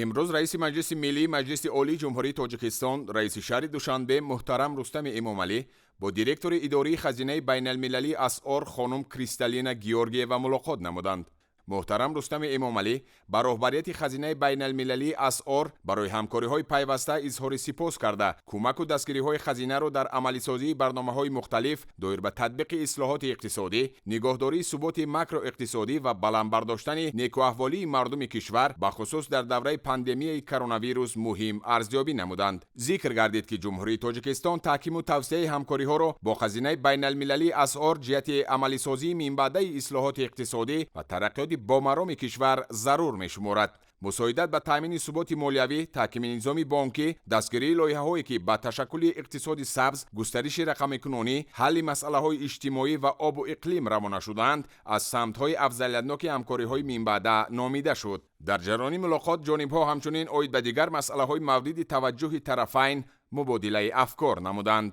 Имрӯз раиси Маҷлиси Миллии Маҷлиси Олии Ҷумҳурии Тоҷикистон, раиси шаҳри Душанбе муҳтарам Рустами Эмомалӣ бо директори идории Хазинаи байналмилалии асъор хонум Кристалина Георгиева мулоқот намуданд. Муҳтарам Рустами Эмомалӣ ба роҳбарияти Хазинаи байналмилалии асъор барои ҳамкориҳои пайваста изҳори сипос карда, кӯмаку дастгириҳои хазинаро дар амалисозии барномаҳои мухталиф доир ба татбиқи ислоҳоти иқтисодӣ, нигоҳдории суботи макроиқтисодӣ ва баланд бардоштани некуаҳволии мардуми кишвар, бахусус дар давраи пандемияи коронавирус, муҳим арзёбӣ намуданд. Зикр гардид, ки Ҷумҳурии Тоҷикистон таҳкиму тавсеаи ҳамкориҳоро бо Хазинаи байналмилалии асъор ҷиҳати амалисозии минбаъдаи ислоҳоти иқтисодӣ ва тараққиёти бомароми кишвар зарур мешуморад. Мусоидат ба таъмини суботи молиявӣ, таҳкими низоми бонкӣ, дастгирии лоиҳаҳое, ки ба ташаккули иқтисоди сабз, густариши рақамикунонӣ, ҳалли масъалаҳои иҷтимоӣ ва обу иқлим равона шудаанд, аз самтҳои афзалиятноки ҳамкориҳои минбаъда номида шуд. Дар ҷараёни мулоқот ҷонибҳо ҳамчунин оид ба дигар масъалаҳои мавриди таваҷҷӯҳи тарафайн мубодилаи афкор намуданд.